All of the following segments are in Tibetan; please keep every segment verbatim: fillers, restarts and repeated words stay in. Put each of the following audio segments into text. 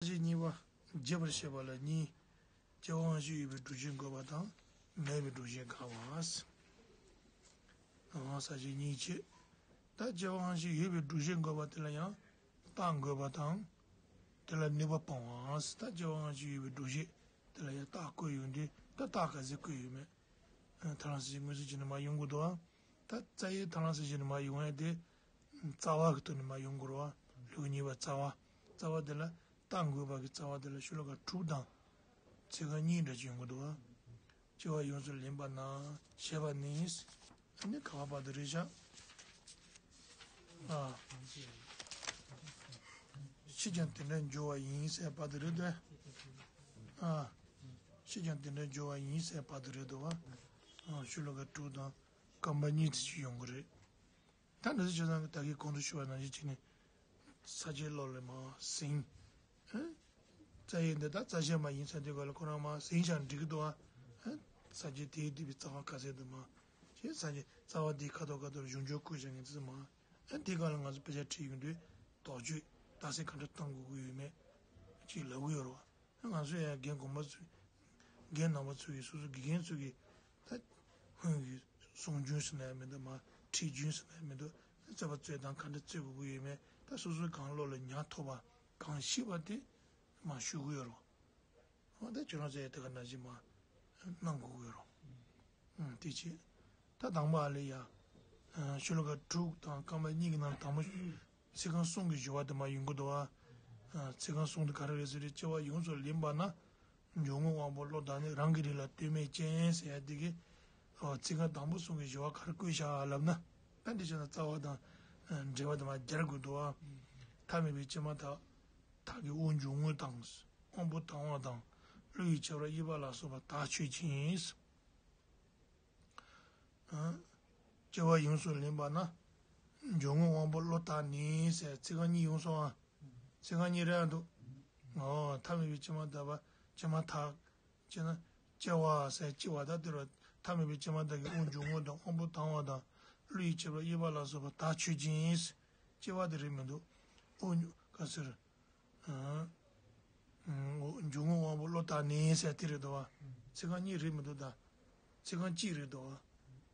བྱེད་གཉིས་པ། རྒྱས་པར་བཤད་པ་ལ་གཉིས། སྐྱེ་བ་དབང་ཤེས་ཡོད་པའི་སྒྲུབ་བྱེད་འགོད་པ་དང་། མེད་པའི་སྒྲུབ་བྱེད་དགག་པ། ཨང་། ས་བཅད་གཉིས་བྱེད། ད་སྐྱེ་བ་དབང་ཤེས་ཡོད་པའི་སྒྲུབ་བྱེད་འགོད་པ་དེ་ལ་ཡང་རྟགས་འགོད་པ་དང་། དེ་ལ་ནུས་པ་སྤང་བ། ད་སྐྱེ་བ་དབང་ཤེས་ཡོད་པའི་སྒྲུབ་བྱེད་དེ་ལ་ཡང་རྟགས་བཀོད་ཡོང་དུས། ད་རྟགས་ག་ཚད་བཀོད་ཡོད་མེད། ཐ་ལ་ཟེར་དངོས་སུ་བྱས་ནས་མར་ཡོང་དགོས་འདུག་ཨ། ད་རྩ་བའི་ཐ་ལ་ཟེར་བྱས་ནས་མར་ཡོང་ཡ་དེ། རྩ་བ་གི་ཐོག་ནས་མར་ཡོང་དགོས་རེད་བ། ལུགས་གཉིས་པ་རྩ་བ། རྩ་བ་དེ་ལ་རྟགས་འགོད་པ་གི་རྩ་བ་དེ་ལ་ཤོ་ལོ་ཀ་དྲུག་དང་། ཚིག་རྐང་གཉིས་འདྲ་ཅིག་ཡོང་གི་འདུག་ཨ། སྐྱེ་བ་ཡོངས་སུ་ལེན་པ་ན། ཞེས་པ་ནི། ཨ་ནི་ག་བ་བར་དུ་རེད་ཤག་ཨ། ཤེས་ཀྱང་དེ་འདྲར་འགྱུར་བ་ཡིན་ཟེར་བར་དུ་རེད་དེ། ཨ། ཤེས་ཀྱང་དེ་འདྲར་འགྱུར་བ་ཡིན་ཟེར་བར་དུ་རེད་འདུག་ཨ། ཤོ་ལོ་ཀ་དྲུག་དང་། རྐང་པ་གཉིས་དེ་ཅིག་ཡོང་གི་རེད། ད་འདི་ཚོ་བྱས་ཙང་ད་གིན་གོང་དུ་ཞུས་པ་ནང་བཞིན་བྱས་ནས། ས་བཅད་ཀློག་ལ་མར་ཟིན། ཨ། རྩ་བའི་འདི་ད་རྩ་བཤད་མ་ཡིན་ས་དེ་ག་ལ་ཁོ་རང་མར་ཟིན་བཞག་འགྲིག་གི་འདུག་ཨ། ཨ། ས་བཅད་དེའི་བསྡུས་པའི་རྩ་བ་ག་ཚད་འདུག་མ། ཞེས་ས་བཅད་རྩ་བ་དེའི་ཁ་དོག་ཁ་དོག་གཞུང་འཇུག་བཀོད་བཞག་མཁན་དེ་ཚོ་མ། ཨ། དེ་ག་ལ་ང་ཚོ་དཔེ་ཆ་ཁྲིད་ཡོང་དུས་དོགས་གཅོད་རྟགས་གསལ་ག་འདྲ་བཏང་དགོས་ཀྱི་ཡོད་མེད་ཅིག་ལབ་ཀྱི་ཡོད་རེད་བ། ང་ཚོ་ཡང་རྒན་གོང་མ་ཚོས། རྒན་རྣམ་པ་ཚོ་གིས་སོ་སོ་དགེ་རྒན་ཚོ་གིས་ད་སྔོན་གྱི་གསུང་རྒྱུན་ཟེར་ན་ཡང་མི་འདུག་མ། ཁྲིད་རྒྱུན་ཟེར་ན་ཡང་མི་འདུག་རྩོད་པ་རྩོད་སྟངས་ག་འདྲ་རྩོད་དགོས་ཀྱི་ཡོད་མེད། ད་སོ་སོས་གང་བློ་ལ་ཉར་ཐུབ་པ། གང་ཤེས་པ་དེ་མར་ཞུ་གི་ཡོད་རེད། འོ་ད་ཁྱོད་རང་ཚོས་དེ་ག་ནང་བཞིན་མར་གནང་དགོས་ཀྱི་ཡོད་རེད། ཨང་། དེ་བྱས། ད་དང་པོ་ཨ་ལས་ཡ། ཨ། ཤོ་ལོ་ཀ་དྲུག་དང་རྐང་པ་གཉིས་ཀྱི་ནང་དང་པོ། ཚིག་རྐང་གསུམ་གྱི་སྦྱོར་བ་དེ་མར་ཡོང་གི་འདུག་ཨ། ཚིག་རྐང་གསུམ་དེ་ག་རེ་རེད་ཟེར་དུས། སྐྱེ་བ་ཡོངས་སུ་ལེན་པ་ན། འཇུག་ངོགས་དབང་པོ་བློ་དང་ནི། རང་གི་རིགས་ལ་ལྟོས་མེད་ཅན་ཟེར་ཡ་དེ་གི། ཨོ། ཚིག་རྐང་དང་པོ་གསུམ་གྱི་སྦྱོར་བ་ག་རེ་བཀོད་བཞག་ལབ་ན། ད་འདི་བྱས་ན་རྩ་བ་དང་། ཨ། འགྲེལ་པ་དེ་མར་སྦྱར་དགོས་འདུག་ཨ། ཐ་མལ་པའི་སྐྱེས་མ་ཐག་ཐག་གི་དབུགས་འབྱུང་རྔུབ་དང་། དབང་པོ་དང་བ་དང་། བློ་ཡི་ཁྱད་པར་དབྱེ་བ་ལ་སོགས་པ་དག་ཆོས་ཅན། ཨ། སྐྱེ་བ་ཡོངས་སུ་ལེན་པ་ན། འཇུག་ངོགས་དབང་པོ་བློ་དང་ནི་ཟེར་ཚིག་རྐང་གཉིས་ཡོང་སོང་ཨ། ཚིག་རྐང་གཉིས་རེད་འདུག་ཨོ། ཐ་མལ་པའི་སྐྱེས་མ་ཐག་པ། སྐྱེས་མ་ཐག་སྐྱེས་ན། སྐྱེ་བ་ཟེར་སྐྱེ་བ་ད་དེ་རུ། ཐ་མལ་པའི་སྐྱེས་མ་ཐག་གི་དབུགས་འབྱུང་རྔུབ་དང་། དབང་པོ་དང་བ་དང་། བློ་ཡི་ཁྱད་པར་དབྱེ་བ་ལ་སོགས་པ་དག་ཆོས་ཅན། སྐྱེ་བ་དེ་རེད་མི་འདུག་དབུགས་འབྱུང་ག་ཟེར། ཨ། འཇུག་ངོགས་དབང་པོ་བློ་དང་ནི་ཟེར་དེ་རེད་དོ། ཚིག་རྐང་གཉིས་རེད་མི་འདུག་ད། ཚིག་རྐང་གཅིག་རེད་དོ།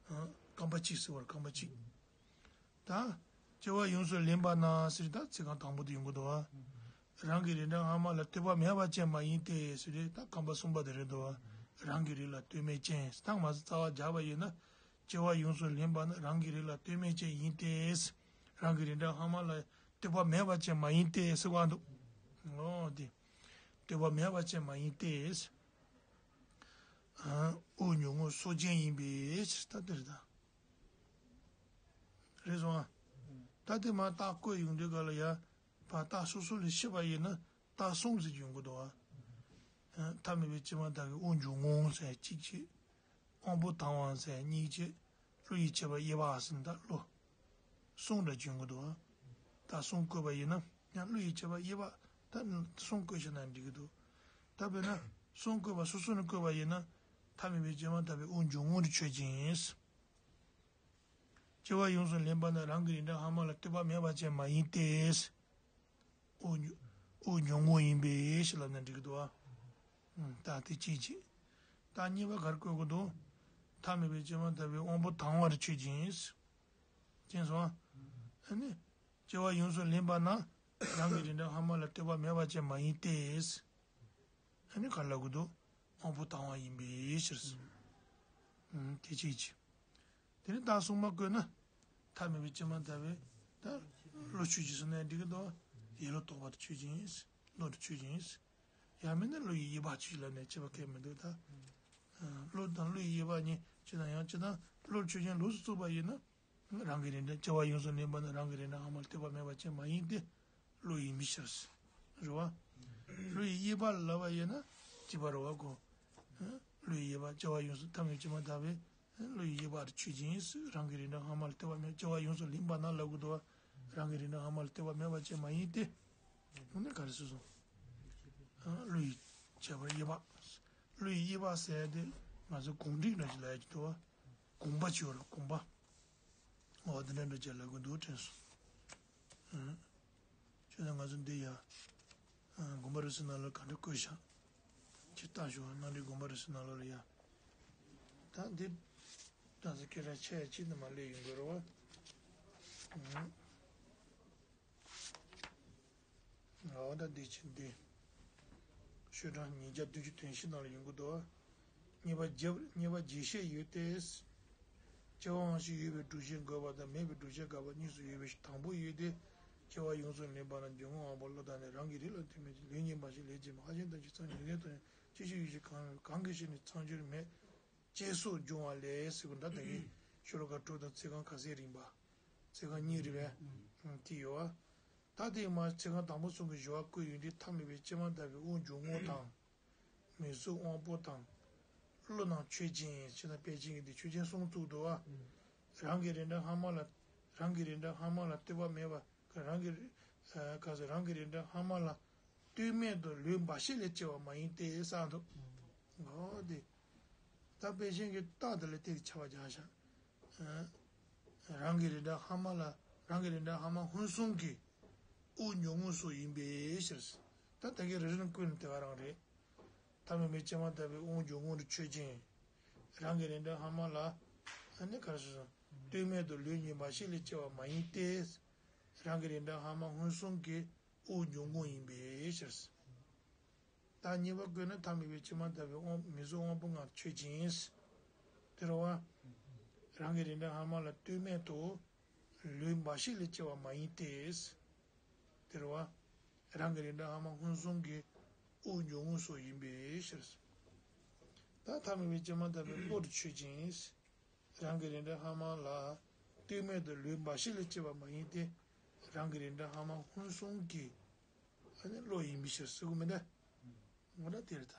ཨ། རྐང་པ་གཅིག་ཟེར་བར་རྐང་པ་གཅིག་ད། སྐྱེ་བ་ཡོངས་སུ་ལེན་པ་ན་ཟེར་ད་ཚིག་རྐང་དང་པོ་དེ་ཡོང་གི་འདུག་བ། རང་གི་རིགས་འདྲ་སྔ་མ་ལ་ལྟོས་པ་མེད་པ་ཅན་མ་ཡིན་ཏེ་ཟེར་ད་རྐང་པ་གསུམ་པ་དེ་རེད་དོ། རང་གི་རིགས་ལ་ལྟོས་མེད་ཅན་ད་མ་ཟེར་རྩ་བ་རྒྱག་པ་ཡིན་ན། སྐྱེ་བ་ཡོངས་སུ་ལེན་པ་ན་རང་གི་རིགས་ལ་ལྟོས་མེད་ཅན་ཡིན་ཏེ། རང་གི་རིགས་འདྲ་སྔ་མ་ལ་ལྟོས་པ་མེད་པ་ཅན་མ་ཡིན་ཏེ་ཟེར་བ་འདུག་ཨོ་དེ། ལྟོས་པ་མེད་པ་ཅན་མ་ཡིན་ཏེ། ཨ། དབུགས་འབྱུང་རྔུབ་སོགས་ཅན་ཡིན་པའི་ཕྱིར་ད་དེ་རེད་ད། རེད་སོང་ཨ། ད་དེ་མར་རྟགས་བཀོད་ཡོང་དུས་ག་ལ་ཡ། ཕར་རྟགས་སོ་སོ་ལ་ཤེས་པ་ཡིན་ན་རྟགས་གསུམ་ཟེར་གྱི་ཡོང་གི་འདུག་ཨ། ཐ་མལ་པའི་སྐྱེས་མ་ཐག་གི་དབུགས་འབྱུང་རྔུབ་ཟེར་གཅིག་བྱས། དབང་པོ་དང་བ་ཟེར་གཉིས་བྱས། བློ་ཡི་ཁྱད་པར་དབྱེ་བ་ཟེར་ད་བློ། གསུམ་འདྲ་བྱུང་གི་འདུག་ཨ། ད་གསུམ་བཀོད་པ་ཡིན་ན་ཡང་བློ་ཡི་ཁྱད་པར་དབྱེ་བ་ད་གསུམ་བཀོད་བཞག་ན་འགྲིག་གི་འདུག་ད་དཔེར་ན་གསུམ་བཀོད་པ་སོ་སོ་ནས་བཀོད་པ་ཡིན་ན། ཐ་མལ་པའི་སྐྱེས་མ་ཐག་པའི་དབུགས་འབྱུང་རྔུབ་ཆོས་ཅན། སྐྱེ་བ་ཡོངས་སུ་ལེན་པ་ན་རང་གི་རིགས་འདྲ་སྔ་མ་ལ་ལྟོས་པ་མེད་པ་ཅན་མ་ཡིན་ཏེ། དབུགས་འབྱུང་དབུགས་འབྱུང་རྔུབ་ཡིན་པའི་ཕྱིར་ལབ་ན་འགྲིག་གི་འདུག་ཨ། ད་དེ་གཅིག་བྱས། ད་གཉིས་པ་ག་རེ་བཀོད་དགོས་འདུག་ཐ་མལ་པའི་སྐྱེས་མ་ཐག་པའི་དབང་པོ་དང་བར་ཆོས་ཅན། ཅན་སོང་། ཨ་ནི། སྐྱེ་བ་ཡོངས་སུ་ལེན་པ་ན། རང་གི་རིགས་འདྲ་སྔ་མ་ལ་ལྟོས་པ་མེད་པ་ཅན་མ་ཡིན་ཏེ། ཨ་ནི་ག་ལ་གུ་དུ་དབང་པོ་དང་བ་ཡིན་པའི་ཕྱིར། ཨུམ། དེ་གཅིག་བྱས། དེ་ནི་རྟགས་གསུམ་པ་བཀོད་ན། ཐ་མལ་པའི་སྐྱེས་མ་ཐག་པའི་ད་བློ་ཆོས་ཅན་ཟེར་ན་འགྲིག་གི་འདུག་ཡིད་བློ་རྟོག་པ་ཆོས་ཅན། བློ་དང་ཆོས་ཅན། ཡང་མིན་ན་བློ་ཡི་དབྱེ་བ་ཆོས་ཅན་ལབ་ནས་དཔྱད་པ་གལ་མི་འདུག་ད། བློ་དང་བློ་ཡི་དབྱེ་བ་གཉིས་ཅི་དང་ཡང་ཅི་དང་བློ་ཆོས་ཅན་ལོགས་སུ་བཙུགས་པ་ཡིན་ན། རང་གི་རིགས་འདྲ་སྐྱེ་བ་ཡོངས་སུ་ལེན་པ་ན་རང་གི་རིགས་འདྲ་སྔ་མ་ལ་ལྟོས་པ་མེད་པ་ཅན་མ་ཡིན་ཏེ། བློ་ཡིན་པའི་ཕྱིར། རེད་བ། བློ་ཡི་དབྱེ་བ་ལབ་པ་ཡིན་ན། གཅིག་པ་རེད་བ་གོ། བློ་ཡི་དབྱེ་བ་སྐྱེ་བ་ཡོངས་སུ་ཐ་མལ་སྐྱེས་མ་ཐག་པའི། བློ་ཡི་དབྱེ་བ་ཆོས་ཅན། རང་གི་རིགས་འདྲ་སྔ་མ་ལ་ལྟོས་པ་མེད་སྐྱེ་བ་ཡོངས་སུ་ལེན་པ་ན་ལབ་དགོས་འདུག་བ། རང་གི་རིགས་འདྲ་སྔ་མ་ལ་ལྟོས་པ་མེད་པ་ཅན་མ་ཡིན་ཏེ། འོ་ན་ག་རེ་ཟེར་སོང་། བློ་ཡི་ཁྱད་པར་དབྱེ་བ། བློ་ཡི་དབྱེ་བ་ཟེར་ཏེ་ང་ཚོ་གུང་སྒྲིག་འདྲ་ཅིག་ལབ་ཡ་ཅིག་འདུག་བ། དགོངས་པ་ཅིག་ཡོད་རེད་དགོངས་པ། འོ་དེ་འདྲ་འདྲ་ཅིག་ལབ་དགོས་འདུག་དྲན་སོང་། ཨང་། ཁྱོད་ཚོ་ང་ཚོ་འདི་ཡ། དགོན་པ་རུ་སུ་ནང་ལོགས་ག་འདྲ་བཀོད་བཞག་ཅི་ལྟ་ཞུ་བ་གནང་འདྲི་དགོན་པ་རུ་སུ་ནང་ལོགས་ལ་ཡ། ད་འདི་ད་ཚོ་སྐད་གྲགས་ཆེ་ཡ་ཅི་འདི་མ་སླེབས་ཡོང་དགོས་རེད་བ། ཨོ་ད་འདི་ཅི་འདི། ཤོག་གྲངས་ཉིས་བརྒྱ་བདུན་ཅུ་དོན་བཞི་ནང་ལ་ཡོང་གི་འདུག་བ། གཉིས་པ་རྒྱབ་གཉིས་པ་རྒྱས་བཤད་ཡོད་དེ། སྐྱེ་བ་དབང་ཤེས་ཡོད་པའི་སྒྲུབ་བྱེད་འགོག་པ་དང་མེད་པའི་སྒྲུབ་བྱེད་དགག་པ་གཉིས་སུ་ཡོད་པའི་དང་པོ་ཡོད་དེ། སྐྱེ་བ་ཡོངས་སུ་ལེན་པ་ན་འཇུག་ངོགས་དབང་པོ་བློ་དང་ནི་རང་གི་རིགས་ལ་ལྟོས་མེད་ཅིང་ལུས་ངེས་པ་ཞིག་ལས་སྐྱེས་མ། ཧ་ཅང་ཐམས་ཅད་ཚང་ཉིད་ལས་སྟོང་ཡང་ཅི་ཞིག་ཡོད་ཅིང་གང་གང་གི་ཕྱིར་ནི་ཚང་སྦྱོར་མེད། ཅེས་སོགས་འབྱུང་བ་ལས་ཟེར་བ་འདྲ་ད་གིན་ཤོ་ལོ་ཀ་དྲུག་དང་ཚིག་རྐང་ཁ་གསལ་རིམ་པ། ཚིག་རྐང་གཉིས་རེད་པས། དེ་ཡོད་བ། ད་དེ་མ་ཚིག་རྐང་དང་པོ་གསུམ་གྱི་སྦྱོར་བ་བཀོད་ཡོད་དུས་ཐ་མལ་པའི་སྐྱེས་མ་ད་པའི་དབུགས་འབྱུང་རྔུབ་དང་། མིག་གཟུགས་དབང་པོ་དང་། བློ་རྣམས་ཆོས་ཅན། ཅེས་དང་དཔལ་ཆེན་གྱིས་འདི་ཆོས་ཅན་གསུངས་བཙུགས་འདུག་བ། རང་གི་རིགས་འདྲ་སྔ་མ་ལ། རང་གི་རིགས་འདྲ་སྔ་མ་ལ་ལྟོས་པ་མེད་པ། རང་གི་རིགས། ག་ཟེར་རང་གི་རིགས་འདྲ་སྔ་མ་ལ་ལྟོས་མེད་དུ་ལུས་འབའ་ཞིག་ལས་སྐྱེ་བ་མ་ཡིན་ཏེ་གསུངས་འདུག་འོ་དེ། ད་དཔལ་ཆེན་གྱི་རྟགས་དེ་ལ་དེ་ཆ་བ་རྒྱག་བཞག་རང་གི་རིགས་འདྲ་སྔ་མ་ལ། རང་གི་རིགས་འདྲ་སྔ་མ་སྔོན་སོང་གི་དབུགས་འབྱུང་རྔུབ་སོགས་ཡིན་པའི་ཕྱིར། ད་ད་གིན་རེ་རེ་ནས་བཀོད་ནས་དེ་ག་རང་རེད། ཐ་མལ་པའི་སྐྱེས་མ་ད་པའི་དབུགས་འབྱུང་རྔུབ་ཆོས་ཅན། རང་གི་རིགས་འདྲ་སྔ་མ་ལ། ཨ་ནི་ག་རེ་ཟེར། ལྟོས་མེད་དུ་ལུས་ངེས་པ་ཞིག་ལས་སྐྱེ་བ་མ་ཡིན་ཏེ། རང་གི་རིགས་འདྲ་སྔ་མ་སྔོན་སོང་གི་དབུགས་འབྱུང་རྔུབ་ཡིན་པའི་ཕྱིར། ད་གཉིས་པ་བཀོད་ན་ཐ་མལ་པའི་སྐྱེས་མ་ད་པའི་དབང་མིག་གཟུགས་དབང་པོ་ལྔ་ཆོས་ཅན། དེ་རེད་བ། རང་གི་རིགས་འདྲ་སྔ་མ་ལ་ལྟོས་མེད་དུ་ལུས་འབའ་ཞིག་ལས་སྐྱེ་བ་མ་ཡིན་ཏེ། དེ་རེད་བ། རང་གི་རིགས་འདྲ་སྔ་མ་སྔོན་སོང་གི་དབུགས་འབྱུང་རྔུབ་སོགས་ཡིན་པའི་ཕྱིར། ད་ཐ་མལ་པའི་སྐྱེས་མ་ད་པའི་བློ་དེ་ཆོས་ཅན། རང་གི་རིགས་འདྲ་སྔ་མ་ལ་ལྟོས་མེད་དུ་ལུས་འབའ་ཞིག་ལས་སྐྱེ་བ་མ་ཡིན་ཏེ། རང་གི་རིགས་འདྲ་སྔ་མ་སྔོན་སོང་གི་ཨ་ནི་བློ་ཡིན་པའི་ཕྱིར་ཟེར་གི་མིན་ད། ང་ད་དེ་རེད་ད།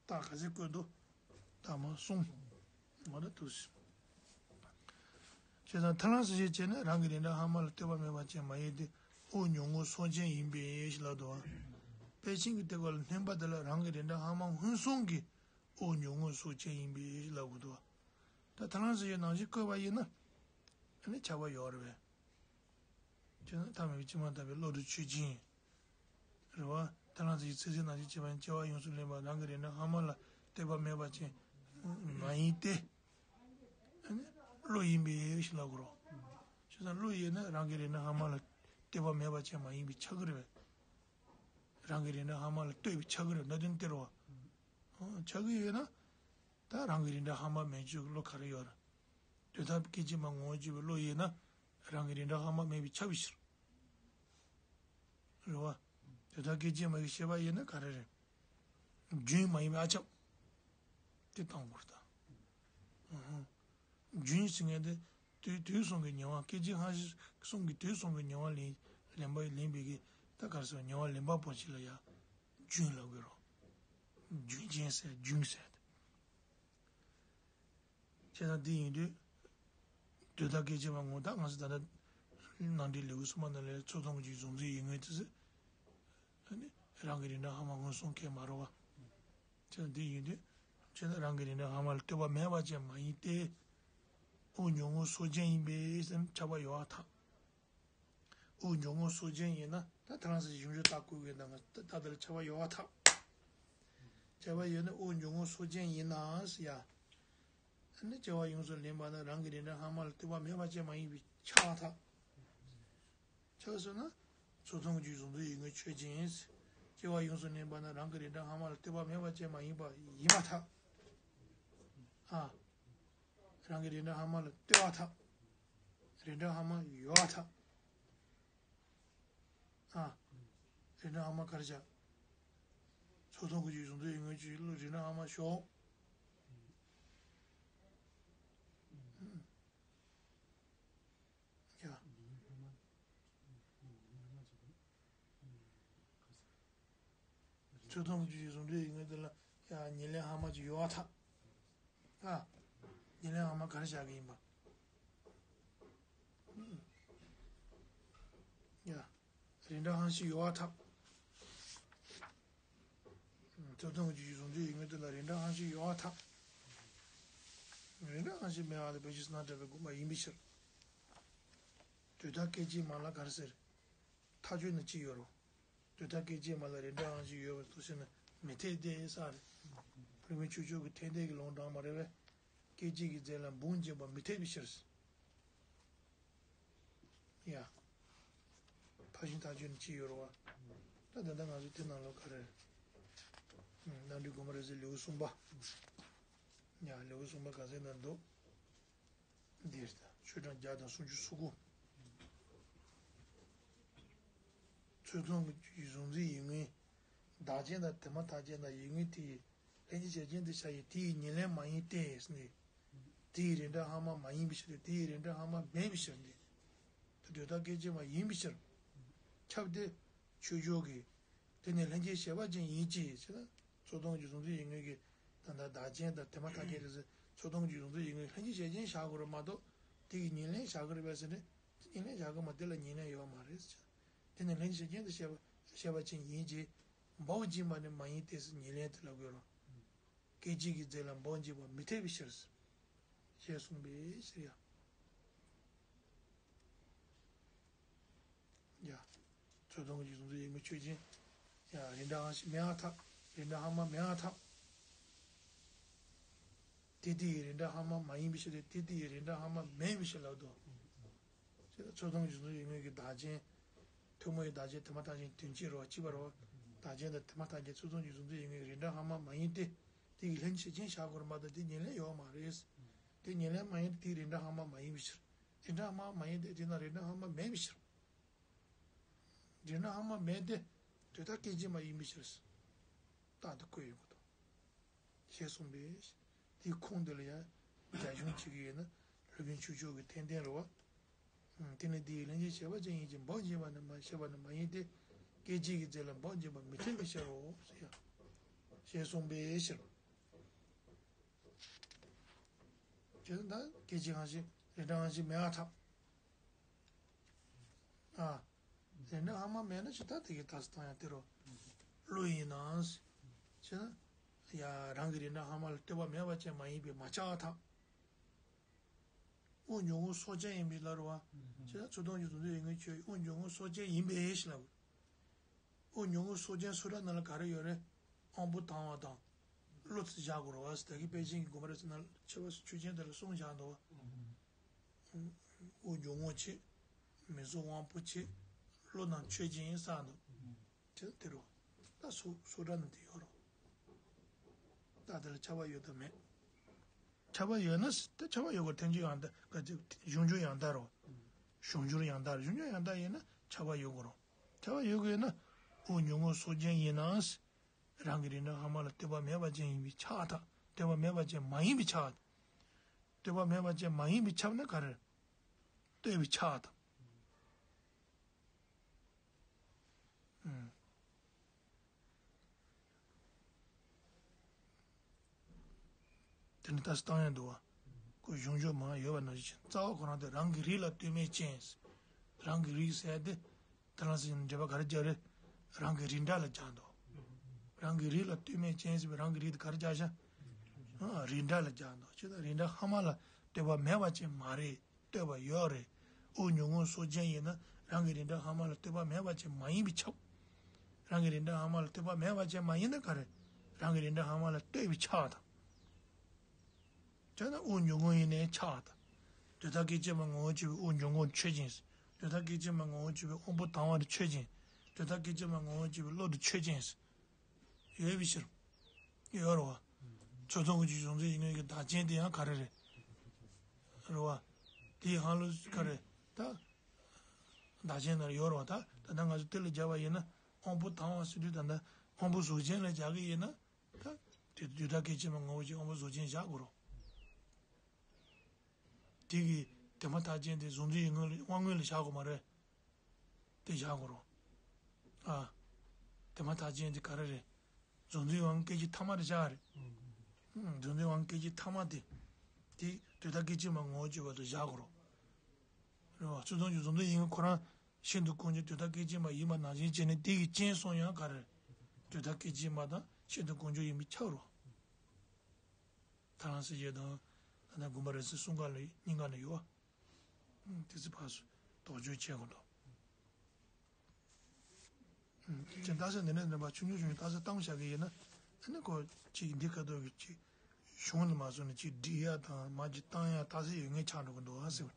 རྟགས་ག་ཚད་བཀོད་འདུག་རྟགས་མ་གསུམ། ང་ད་དུ་ཟེར། བྱས་ཙང་ཐལ་རང་ཟེར་བྱེད་ཅེས་ནི་རང་གི་རིགས་འདྲ་སྔ་མ་ལ་ལྟོས་པ་མེད་པ་ཅན་མ་ཡིན་ཏེ། དབུགས་འབྱུང་རྔུབ་སོགས་ཅན་ཡིན་པའི་ཕྱིར་ལབ་འདུག་བ། དཔལ་ཆེན་གྱི་དེ་སྐོར་ལ་བསྣན་པ་དེ་ལ་རང་གི་རིགས་འདྲ་སྔ་མ་སྔོན་སོང་གི་དབུགས་འབྱུང་རྔུབ་སོགས་ཅན་ཡིན་པའི་ཕྱིར་ལབ་དགོས་འདུག་བ། ད་ཐལ་རང་ཟེར་བྱེད་ནང་བཞིན་བཀོད་པ་ཡིན་ན། ཨ་ནི་ཁྱབ་པ་ཡོད་རེད་པས། ཅེས་ན་ཐ་མལ་པའི་སྐྱེས་མ་ད་པའི་བློ་དེ་ཆོས་ཅན། རེད་བ། ཐལ་རང་ཟེར་བྱེད་ཚིག་ཟིན་ནང་བཞིན་བྱས་པ་ཡིན་སྐྱེ་བ་ཡོངས་སུ་ལེན་པ་རང་གི་རིགས་འདྲ་སྔ་མ་ལ་ལྟོས་པ་མེད་པ་ཅན་མ་ཡིན་ཏེ། ཨ་ནི་བློ་ཡིན་པའི་ཕྱིར་ལབ་དགོས་རེད། བྱས་ཙང་བློ་ཡིན་ན་རང་གི་རིགས་འདྲ་སྔ་མ་ལ་ལྟོས་པ་མེད་པ་ཅན་མ་ཡིན་པས་ཁྱབ་ཀྱི་རེད་པས། རང་གི་རིགས་འདྲ་སྔ་མ་ལ་ལྟོས་པས་ཁྱབ་ཀྱི་རེད་ན་དོན་དེ་རེད་བ། ཁྱབ་ཀྱི་ཡོད་ན། ད་རང་གི་རིགས་འདྲ་སྔ་མ་མེད་ཆོས་ཀྱི་བློ་ག་རེ་ཡོད་རེད། དོན་དམ་སྐད་ཅིག་མ་ངོ་བོ་གཅིག་པའི་བློ་ཡིན་ན། རང་གི་རིགས་འདྲ་སྔ་མ་མེད་པས་ཁྱབ་པའི་ཕྱིར། རེད་བ། དོན་དམ་སྐད་ཅིག་མ་གི་ཤེས་པ་ཡིན་ན་ག་རེ་རེད། རྒྱུན་མ་ཡིན་པའི་ཨ་ཁྱབ། དེ་བཏང་དགོས་རེད་ད། རྒྱུན་ཟེར་མཁན་དེ། དུས་དུས་གསུམ་གྱི་ཉེ་བ་སྐད་ཅིག་སྔ་ཕྱི་གསུམ་གྱི་དུས་གསུམ་གྱི་ཉེ་བ་ལེན་ལེན་པ་ལེན་པའི་གི་ད་ག་རེ་ཟེར་ཉེ་བ་ལེན་པ་པོ་ཅིག་ལ་ཡ། རྒྱུན་ལབ་དགོས་རེད། རྒྱུན་ཅན་ཟེར་རྒྱུན་ཟེར་ཏེ། བྱས་ཙང་འདི་ཡིན་དུས། དོན་དམ་སྐད་ཅིག་མ་ངོ་ད་ང་ཚོ་ད་ལྟ་ནང་འདྲེན་ལེའུ་གསུམ་པ་ནང་ལ་ཚུར་མཐོང་གི་རྒྱུད་གཟུང་འཛིན་ཡིད་ངོ་དེ་ཚོ། ཨ་ནི་རང་གི་རིགས་འདྲ་སྔ་མ་སྔོན་སོང་གང་ཡང་མ་རེད་བ། བྱས་ཙང་འདི་ཡིན་དུས། བྱས་ན་རང་གི་རིགས་འདྲ་སྔ་མ་ལ་ལྟོས་པ་མེད་པ་ཅན་མ་ཡིན་ཏེ། དབུགས་འབྱུང་རྔུབ་སོགས་ཅན་ཡིན་པས་སེམས་ཁྱབ་པ་ཡོད་པར་ཐལ། དབུགས་འབྱུང་རྔུབ་སོགས་ཅན་ཡིན་ན་ད་ཐལ་རང་ཟེར་གཞུང་ཆོས་རྟགས་བཀོད་དགོས་ན་ད་ད་ལྟ་ལ་ཁྱབ་པ་ཡོད་པར་ཐལ། ཁྱབ་པ་ཡོད་ན་དབུགས་འབྱུང་རྔུབ་སོགས་ཅན་ཡིན་ན་ཟེར་ཡ། ཨ་ནི་སྐྱེ་བ་ཡོངས་སུ་ལེན་པ་ན་རང་གི་རིགས་འདྲ་སྔ་མ་ལ་ལྟོས་པ་མེད་པ་ཅན་མ་ཡིན་པས་ཁྱབ་པར་ཐལ། ཁྱབ་སོང་ན། ཚུར་མཐོང་གི་རྒྱུད་གཟུང་འཛིན་ཡིད་ངོ་ཆོས་ཅན། སྐྱེ་བ་ཡོངས་སུ་ལེན་པ་ན་རང་གི་རིགས་འདྲ་སྔ་མ་ལ་ལྟོས་པ་མེད་པ་ཅན་མ་ཡིན་པ་ཡིན་པར་ཐལ། ཨ། རང་གི་རིགས་འདྲ་སྔ་མ་ལ་ལྟོས་པར་ཐལ། རིགས་འདྲ་སྔ་མ་ཡོད་པར་ཐལ། ཨ། རིགས་འདྲ་སྔ་མ་ག་རེ་བྱ། ཚུར་མཐོང་གི་རྒྱུད་གཟུང་འཛིན་ཡིད་ངོ་ཆོས་ཅན་ལ་རིགས་འདྲ་སྔ་མ་ཞོག་ཡ། ཚུར་མཐོང་གི་རྒྱུད་གཟུང་འཛིན་ཡིད་ངོ་དེ་ལ་ཡ་ཉེར་ལེན་སྔ་མ་ཅིག་ཡོད་པར་ཐལ། ཨ། ཉེར་ལེན་སྔ་མ་ག་རེ་བྱ་གི་ཡིན་པ། ཡ། རིགས་འདྲ་སྔ་ཕྱི་ཡོད་པར་ཐལ། ཚུར་མཐོང་གི་རྒྱུད་གཟུང་འཛིན་ཡིད་ངོ་དེ་ལ་རིགས་འདྲ་སྔ་ཕྱི་ཡོད་པར་ཐལ། རིགས་འདྲ་སྔ་ཕྱི་མེད་པ་དེ་བོད་ཀྱི་སྣང་གྲགས་པའི་དགོངས་པ་ཡིན་པའི་ཕྱིར། དོན་དམ་སྐད་ཅིག་མ་ལ་ག་རེ་ཟེར། མཐའ་དཔྱོད་ནི་ཅི་ཡོད་རུང་། དུས་མཐའ་སྐད་ཅིག་མ་ལ་རིགས་འདྲ་དབང་ཞིག་ཡོད་པར་ཐུག་ཟེར་ན་མི་འཐད་དེ་ས་རེད། ལྷུན་གྱིས་ཆོས་མཆོག་གི་མཐའ་འདས་ཀྱི་ལུང་དྲངས་པ་རེད་པས། སྐད་ཅིག་གི་རྫས་ལ་འབུངས་འབྱིན་པ་མི་འཐད་པའི་ཕྱིར། ཡ། ཕར་ཕྱིན་ཐག་གཅོད་ནི་ཅི་ཡོད་རེད་བ། ད་ད་ལྟ་ང་ཚོ་དེ་ནང་ལོགས་ག་རེ། རྣམ་འགྲེལ་དགོངས་པ་རབ་གསལ་ལེའུ་གསུམ་པ། ཡ་ལེའུ་གསུམ་པ་ག་ཚད་ན་འདུག་འདིར་ད་ཆོས་གྲངས་བརྒྱ་དང་སུམ་ཅུ་སོ་དགུ། ཚོགས་དང་གཟུང་འཛིན་ཡིད་མངོན། བདག་རྐྱེན་དང་དེ་མ་ཐག་རྐྱེན་དང་ཡིད་མངོན་དེ་ཡི་ལྷན་ཅིག་བྱེད་རྐྱེན་དུ་བྱ་ཡི་དེ་ཡི་ཉེར་ལེན་མ་ཡིན་ཏེ་ཟེར་ནས། དེ་ཡི་རིགས་འདྲ་སྔ་མ་མ་ཡིན་པའི་ཕྱིར་ཏེ། དེ་ཡི་རིགས་འདྲ་སྔ་མ་མེད་པའི་ཕྱིར་ཏེ། དེ་དུས་མཐའ་སྐད་ཅིག་མ་ཡིན་པའི་ཕྱིར། ཁྱབ་སྟེ། ཆོས་མཆོག་གི། དེ་ནི་ལྷན་ཅིག་བྱེད་པ་ཅན་ཡིན་གྱི་ཞེ་ན། ཚོགས་དང་གཟུང་འཛིན་ཡིད་མངོན་གྱི། ད་ལྟ་བདག་རྐྱེན་དང་དེ་མ་ཐག་རྐྱེན་རེད་ཟེར། ཚོགས་དང་གཟུང་འཛིན་ཡིད་མངོན་ལྷན་ཅིག་བྱེད་རྐྱེན་བཞག་དགོས་རེད་མ་གཏོགས། དེ་གི་ཉེར་ལེན་བཞག་གི་རེད་པས་ཟེར་ནས། དེ་ཉེར་ལེན་བཞག་གི་མ་དེ་ལ་ཉེར་ལེན་ཡོད་མ་རེད་ཟེར། དེ་ནི་ལྷན་ཅིག་བྱེད་རྐྱེན་དུ་བྱས་པ་བྱེད་པ་ཅན་ཡིན་གྱི། འབུངས་འབྱིན་པ་ནི་མ་ཡིན་ཏེ་ཟེར་ཉེར་ལེན་དེ་ལ་དགོས་རེད། སྐད་ཅིག་གི་རྫས་ལ་འབུངས་འབྱིན་པ་མི་འཐད་པའི་ཕྱིར། ཞེས་གསུངས་པའི་ཕྱིར་ཡང་། ཡ། ཚོགས་དང་གཟུང་འཛིན་ཡིད་མངོན་ཆོས་ཅན། ཡ་རིགས་འདྲ་སྔ་ཕྱི་མེད་པར་ཐལ། རིགས་འདྲ་སྔ་མ་མེད་པར་ཐལ། དེ་དེ་ཡི་རིགས་འདྲ་སྔ་མ་མ་ཡིན་པའི་ཕྱིར་ཏེ། དེ་དེ་ཡི་རིགས་འདྲ་སྔ་མ་མེད་པའི་ཕྱིར་ལབ་དོ། ཚོགས་དང་གཟུང་འཛིན་ཡིད་མངོན་གྱི་བདག་རྐྱེན། ཐུན་མོང་བའི་བདག་རྐྱེན་དེ་མ་ཐག་རྐྱེན་དོན་གཅིག་རེད་བ། གཅིག་པ་རེད་བ། བདག་རྐྱེན་དང་དེ་མ་ཐག་རྐྱེན་ཚོགས་དང་གཟུང་འཛིན་ཡིད་མངོན་གྱི་རིགས་འདྲ་སྔ་མ་མ་ཡིན་ཏེ། དེ་ཡི་ལྷན་ཅིག་བྱེད་རྐྱེན་བཞག་དགོས་རེད་མ་གཏོགས་དེ་ཉེར་ལེན་ཡོད་མ་རེད། དེ་ཉེར་ལེན་མ་ཡིན་ཏེ་དེའི་རིགས་འདྲ་སྔ་མ་མ་ཡིན་པའི་ཕྱིར། རིགས་འདྲ་སྔ་མ་མ་ཡིན་ཏེ་དེ་ན་རིགས་འདྲ་སྔ་མ་མེད་པའི་ཕྱིར། རིགས་འདྲ་སྔ་མ་མེད་དེ། དུས་མཐའ་སྐད་ཅིག་མ་ཡིན་པའི་ཕྱིར། རྟགས་དེ་བཀོད་ཡོང་གི་འདུག་ཞེས་གསུངས་པས། དེའི་ཁུངས་འདི་ལ་ཡང་རྒྱ་གཞུང་བྱེད་ཀྱི་ཡོད་ན་ལྷུན་གྱིས་ཆོས་མཆོག་གི་མཐའ་འདས་རེད་བ། དེ་ནི་དེ་ཡི་ལྷན་ཅིག་བྱེད་པ་ཅན་ཡིན་གྱི། འབུངས་འབྱིན་པ་ནི་མ་བྱས་པ་ནི་མ་ཡིན་ཏེ། སྐད་ཅིག་གི་རྫས་ལ་འབུངས་འབྱིན་པ་མི་འཐད་པའི་ཕྱིར་རོ། ཞེས་གསུངས་པའི་ཕྱིར། ཅེས་ད་སྐད་ཅིག་སྔ་ཕྱི་རིགས་འདྲ་སྔ་ཕྱི་མེད་པར་ཐལ། ཨ། རིགས་འདྲ་སྔ་མ་མེད་ན་ཅི་ལྟར་དེ་གི་ད་སྟོང་ཡང་དེ་རུ་བློ་ཡིན་ནའང་། ཅེ་ན། ཡ་རང་གི་རིགས་འདྲ་སྔ་མ་ལ་ལྟོས་པ་མེད་པ་ཅན་མ་ཡིན་པས་མ་ཁྱབ་པར་ཐལ། དབུགས་འབྱུང་ཁུངས་སོགས་ཅན་ཡིན་པས་ལབ་རེད་བ། ཅེ་ན་ཚོགས་དང་གཟུང་འཛིན་ཡིད་མངོན་ཆོས་དབུགས་འབྱུང་ཁུངས་སོགས་ཅན་ཡིན་པས་ཞེས་ལབ། དབུགས་འབྱུང་ཁུངས་སོགས་ཅན་སུ་ར་ནང་ལ་ག་རེ་ཡོད་རེད། དབང་པོ་དང་བ་དང་། བློ་དེ་བཞག་དགོས་རེད་བ། ད་གིན་པཎ་ཆེན་གྱི་དགོངས་པ་རེད་ཟེར་ན་ཕྱི་པ་ཆོས་ཅན་དེ་ལ་གསུངས་བཞག་འདུག་བ། དབུགས་འབྱུང་ཁུངས་གཅིག་མིང་གཟུགས་དབང་པོ་གཅིག་བློ་རྣམས་ཆོས་ཅན་ཡིན་གསུངས་འདུག་དེ་དེ་རུ། ད་སུ་སུ་ར་ནང་དེ་ཡོད་རེད། ད་དེ་ལ་ཁྱབ་པ་ཡོད་དམ་མེད། ཁྱབ་པ་ཡོད་ན་ད་ཁྱབ་པ་ཡོད་དགོས། ཐལ་འགྱུར་ཡང་དག་ག་ཅིག་གཞུང་འགྱུར་ཡང་དག་རོ། གཞུང་འགྱུར་ཡང་དག་གཞུང་འགྱུར་ཡང་དག་ཡིན་ན་ཁྱབ་པ་ཡོད་དགོས་རོ། ཁྱབ་པ་ཡོད་དགོས་ན། དབུགས་འབྱུང་ཁུངས་སོགས་ཅན་ཡིན་ནའང་། རང་གི་རིགས་འདྲ་སྔ་མ་ལ་ལྟོས་པ་མེད་པ་ཅན་ཡིན་པས་ཁྱབ་པར་ཐལ། ལྟོས་པ་མེད་པ་ཅན་མ་ཡིན་པས་ཁྱབ་པར་ཐལ། ལྟོས་པ་མེད་པ་ཅན་མ་ཡིན་པས་ཁྱབ་ན་ག་རེ། ལྟོས་པས་ཁྱབ་པར་ཐལ། ཨུམ། དེ་ནི་ད་སྟོང་ཡང་འདུག་བ། ཁོ་གཞུང་ཕྱོགས་མང་ཡོད་པ་ནང་བཞིན་རྩ་བ་ཁོ་རང་དེ་རང་གི་རིགས་ལ་ལྟོས་མེད་ཅན། རང་གི་རིགས་ཟེར་ཏེ། ད་ལ་སྲིད་འགྲེལ་པ་ག་རེ་རྒྱག་རེད། རང་གི་རིགས་འདྲ་ལ་སྦྱར་འདུག་རང་གི་རིགས་ལ་ལྟོས་མེད་ཅན་ཟེར་བའི་རང་གི་རིགས་དེ་ག་རེ་སྦྱར་ཤག་ཨ། རིགས་འདྲ་ལ་སྦྱར་འདུག་ཅེས་དང་རིགས་འདྲ་སྔ་མ་ལ་ལྟོས་པ་མེད་པ་ཅན་མ་རེད། ལྟོས་པ་ཡོད་རེད། དབུགས་འབྱུང་ཁུངས་སོགས་ཅན་ཡིན་ན་རང་གི་རིགས་འདྲ་སྔ་མ་ལ་ལྟོས་པ་མེད་པ་ཅན་མ་ཡིན་པས་ཁྱབ། རང་གི་རིགས་འདྲ་སྔ་མ་ལ་ལྟོས་པ་མེད་པ་ཅན་མ་ཡིན་ན་ག་རེ། རང་གི་རིགས་འདྲ་སྔ་མ་ལ་ལྟོས་པས་ཁྱབ་པར་ཐལ། བྱས་ན་དབུགས་འབྱུང་ཁུངས་ཡིན་ནའི་ཁྱབ་པར་ཐལ། དུས་མཐའ་སྐད་ཅིག་མ་ངོ་བོ་གཅིག་པའི་དབུགས་འབྱུང་ཁུངས་ཆོས་ཅན། དུས་མཐའ་སྐད་ཅིག་མ་ངོ་བོ་གཅིག་པའི་དབང་པོ་དང་བ་ནི་ཆོས་ཅན། དུས་མཐའ་སྐད་ཅིག་མ་ངོ་བོ་གཅིག་པའི་བློ་དེ་ཆོས་ཅན། ཡོད་པའི་ཕྱིར། ཡོད་རེད་བ། ཚོགས་དང་གཟུང་འཛིན་ཡིད་མངོན་གྱི་བདག་རྐྱེན་དེ་ཡང་ག་རེ་རེད། རེད་བ། དེའི་ཧང་ལུ་ག་རེ། ད། བདག་རྐྱེན་ན་ཡོད་རེད་བ། ད་ད་ལྟ་ང་ཚོ་དེ་ལ་སྦྱར་བ་ཡིན་ན་དབང་པོ་དང་བ་ཟེར་དུས་ད་ལྟ་དབང་པོ་གཟུགས་ཅན་ལ་སྦྱར་གི་ཡིན་ན། ད། དེ་དུས་མཐའ་སྐད་ཅིག་མ་ངོ་བོ་གཅིག་དབང་པོ་གཟུགས་ཅན་བཞག་དགོས་རེད། དེ་གི་དེ་མ་ཐག་རྐྱེན་དེ་གཟུང་འཛིན་ཡིད་མངོན་ལ་དབང་མངོན་ལ་བཞག་དགོས་མ་རེད། དེ་བཞག་དགོས་རེད། ཨ། དེ་མ་ཐག་རྐྱེན་དེ་ག་རེ་རེད། གཟུང་འཛིན་དབང་སྐད་ཅིག་ཐ་མ་རེད་བཞག་རེད། གཟུང་འཛིན་དབང་སྐད་ཅིག་ཐ་མ་དེ། དེ་དུས་མཐའ་སྐད་ཅིག་མ་ངོ་བོ་གཅིག་པ་དུ་བཞག་དགོས་རེད། རེད་བ། ཚུལ་མཐོང་གི་གཟུང་འཛིན་ཡིད་མངོན་ཁོ་རང་ཤིན་ཏུ་ཀུན་འབྱུང་དུས་མཐའ་སྐད་ཅིག་མ་ཡིན་པ་ནང་བཞིན་བྱས་ནས་དེ་གི་རྐྱེན་སོང་ཡང་ག་རེ། དུས་མཐའ་སྐད་ཅིག་མ་དང་ཤིན་ཏུ་ཀུན་འབྱུང་ཡིན་པས་ཁྱབ་རོ། ཐ་རང་སྲིད་ཞེས་དང་། ད་ལྟ་དགོངས་པ་རབ་གསལ་གསུམ་ཀ་ལ་གཉིས་ཀ་ན་ཡོད་བ། དེ་ཚེ་ཕར་ཚུར་དོགས་གཅོད་བྱེད་དགོས་འདུག་ཅི་རྟགས་གསལ་འདི་འདྲ་འདྲ་པ་ཆུང་ཆུང་ཆུང་ཆུང་རྟགས་གསལ་བཏང་བཞག་གི་ཡིན་ན། ཨ་ནི་ཁོ་ཅིག་འདི་ཁ་ཐོག་གི་ཅིག་གཞུང་ལ་མ་སོང་ནས་ཅིག་འབྲི་ཡ་དང་མ་ཅིག་བཏང་ཡ་རྟགས་གསལ་ཡོད་ངེས་ཆགས་འགྲོ་གི་འདུག་ཨ་ཟེར་བ།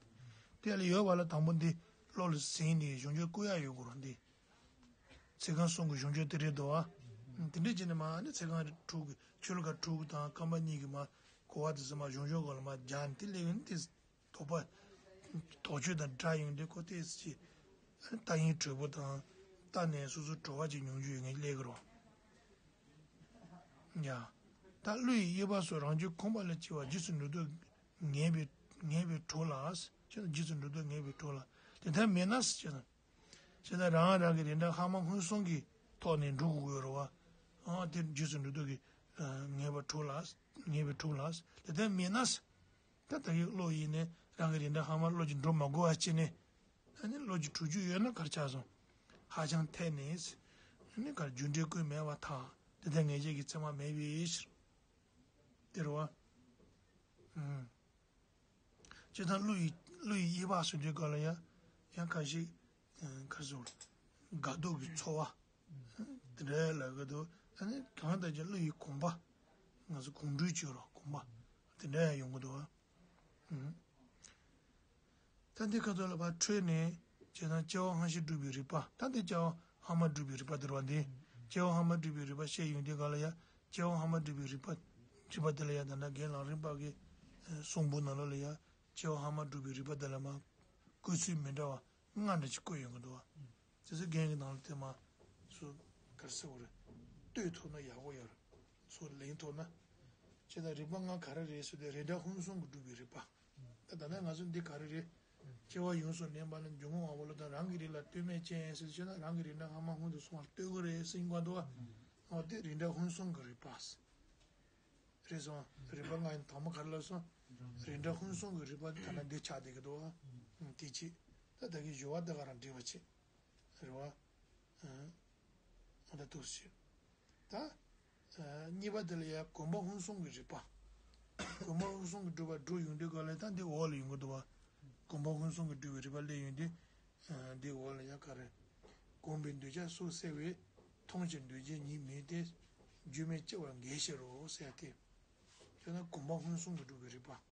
དེ་ལ་ཡོད་པ་ལ་དང་པོ་འདི་བློ་ལ་ཟིན་ནས་གཞུང་ཆོས་བཀོད་ཡ་ཡོད་དགོས་རེད་འདི། ཚིག་རྐང་གསུམ་གྱི་གཞུང་ཆོས་དེ་རེད་འདུག་ཨ། དེ་འདྲ་བྱས་ནས་མ་ཨ་ནི་ཚིག་རྐང་དྲུག་གི་ཆོས་ལ་ཁ་དྲུག་དང་རྐང་པ་གཉིས་ཀྱི་མ་གོ་བ་དེ་ཚོ་མ་གཞུང་ཆོས་སྒང་ལ་མ་སྦྱར་ནས་དེ་སླེབས་ཡོང་དེ། དོགས་པ། དོགས་གཅོད་དང་འདྲ་ཡོང་དུས་ཁོ་ཏོག་ཙམ་ཅིག་ལྟ་ཡིན་གྲོས་པོ་དང་ལྟ་ནས་སོ་སོ་བྲོ་བ་ཅིག་མྱོང་རྒྱུ་ཡོད་ངེས་སླེབས་ཀྱི་རེད། ཡ། ད་གླུ་ཡི་དབྱེ་བ་སོགས་རང་རྒྱུད་ཁོམ་པ་ལ་སྐྱེ་བ་རྗེས་སུ་འགྲོ་འདོད་ངེས་པའི་ངེས་པའི་གྲོགས་ལ། ཞེ་ན་རྗེས་སུ་འགྲོ་འདོད་ངེས་པའི་གྲོགས་ལ། དེ་ལྟར་མེད་ན་ཞེ་ན། ཞེ་ན་རང་རང་གི་རིགས་འདྲ་ལྷག་མ་མངོན་སུམ་གྱི་ཐོག་ནས་འགྲོ་དགོས་ཀྱི་ཡོད་རེད་བ། ཨ་དེ་རྗེས་སུ་འགྲོ་འདོད་ཀྱི་ངེས་པ་གྲོགས་ལ། ངེས་པའི་གྲོགས་ལ། དེ་ལྟར་མེད་ན། ད་ད་གི་བློ་ཡིན་ནས་རང་གི་རིགས་འདྲ་ལྷག་མ་བློ་གྱིས་འགྲོ་མ་དགོས་པ་བྱས་ནས། ཨ་ནི་བློ་གྱིས་གྲུབ་རྒྱུ་ཡོད་ན་གར་ཆགས་སོང་། ཧ་ཅང་འཐད་ནས། ཨ་ནི་གར་རྒྱུ་འབྲས་ཀུན་མེད་པར་ཐལ། དེ་ལྟར་ངེས་བྱེད་ཀྱི་ཚད་མ་མེད་པའི་ཕྱིར། དེ་རེད་བ། ཨུམ། སྤྱིར་བཏང་གླུ་ཡི་གླུ་ཡི་དབྱེ་བ་ཟེར་དུས་སྐབས་ལ་ཡང་ཡང་ཁ་ཤས་གར་སོང་། དགའ་སྡུག་གི་ཚོར་བ། དེ་འདྲ་ལབ་ཀྱི་འདུག་ཨ་ནི་གང་ལྟར་ཀྱང་གླུ་ཡི་དགོངས་པ། ང་ཚོ་དགོངས་འགྲེལ་བྱེད་རོགས་དགོངས་པ། དེ་འདྲ་ཡང་ཡོང་གི་འདུག་ཨ། ད་འདི་ཁ་ཐོག་ལ་ཕར་འཕྲོས་ནས་བྱས་ཙང་སྐྱེ་བ་སྔ་ཕྱི་སྒྲུབ་པའི་རིགས་པ། ད་འདི་སྐྱེ་བ་སྔ་མ་སྒྲུབ་པའི་རིགས་པ་དེ་རེད་བ་འདི། སྐྱེ་བ་སྔ་མ་སྒྲུབ་པའི་རིགས་པ་བཤད་ཡོང་དུས་སྐབས་ལ་ཡང་སྐྱེ་བ་སྔ་མ་སྒྲུབ་པའི་རིགས་པ། རིགས་པ་དེ་ལ་ཡང་ད་ལྟ་རྒན་ལགས་རིམ་པ་གི་གསུང་འབུམ་ནང་ལོགས་ལ་ཡང་སྐྱེ་བ་སྔ་མ་སྒྲུབ་པའི་རིགས་པ་དེ་ལ་མ་བཀོད་ཚུལ་མི་འདྲ་བ་ལྔ་འདྲ་ཅིག་བཀོད་ཡོང་གི་འདུག་བ། དེ་ཚོ་རྒན་གྱི་ནང་ལ་དེ་མ་སུ་ག་རེ་ཟེར་དགོས་རེད། ལྟོས་ཐུབ་ན་ཡག་པོ་ཡོད་རེད། ཚུར་ལེན་ཐུབ་ན། ཅེས་དང་རིགས་པ་ལྔ་ག་རེ་རེད་ཟེར་ཏེ་རིགས་འདྲ་ཕུན་སུམ་གྱིས་གྲུབ་པའི་རིགས་པ། ད་ད་ནས་ང་ཚོ་འདི་ག་རེ་རེད། སྐྱེ་བ་ཡོངས་སུ་ལེན་པ་ནི་འཇུག་ངོགས་དབང་པོ་ལ་དང་རང་གི་རིགས་ལ་ལྟོས་མེད་ཅན་ཟེར་ཞེ་ན་རང་གི་རིགས་འདྲ་སྔ་མ་སྔོན་དུ་སོང་བར་ལྟོས་དགོས་རེད་ཟེར་ཡིན་པ་འདུག་བ། འོ་དེ་རིགས་འདྲ་ཕུན་སུམ་གྱི་རིགས་པ། རེད་སོང་། རིགས་པ་ལྔ་ཡིན་དང་པོ་ག་རེ་ལབ་སོང་། རིགས་འདྲ་ཕུན་སུམ་གྱི་རིགས་པ་ད་ལྟ་འདི་ཆགས་བསྡད་ཀྱི་འདུག་བ། དེ་གཅིག་ད་ད་གི་སྦྱོར་བ་ད་ག་རང་འགྲིག་པ་བྱེད། རེད་བ། ཨ་ད་འདུག་ཞུ། ད། གཉིས་པ་དེ་ལ་ཡང་གོམས་པ་ཕུན་སུམ་གྱི་རིགས་པ། གོམས་པ་ཕུན་སུམ་གྱིས་གྲུབ་པ་སྒྲུབ་ཡོང་དུས་སྐབས་ལ་ད་འདི་འོག་ལ་ཡོང་གི་འདུག་བ། གོམས་པ་ཕུན་སུམ་གྱིས་གྲུབ་པའི་རིགས་པ་སླེབས་ཡོང་དུས། འདི་འོག་ལ་ཡང་ག་རེ། གོམས་པའི་འདོད་ཆགས་སོགས་སེལ་བས། མཐོང་ཕྱིར་འདོད་བྱེད་ཉིད་མེད་དེ། རྒྱུ་མེད་སྐྱེ་བར་འགལ་ཕྱིར་རོ་ཟེར་ཏེ། དེ་ན་གོམས་པ་ཕུན་སུམ་གྱིས་གྲུབ་པའི་རིགས་པ།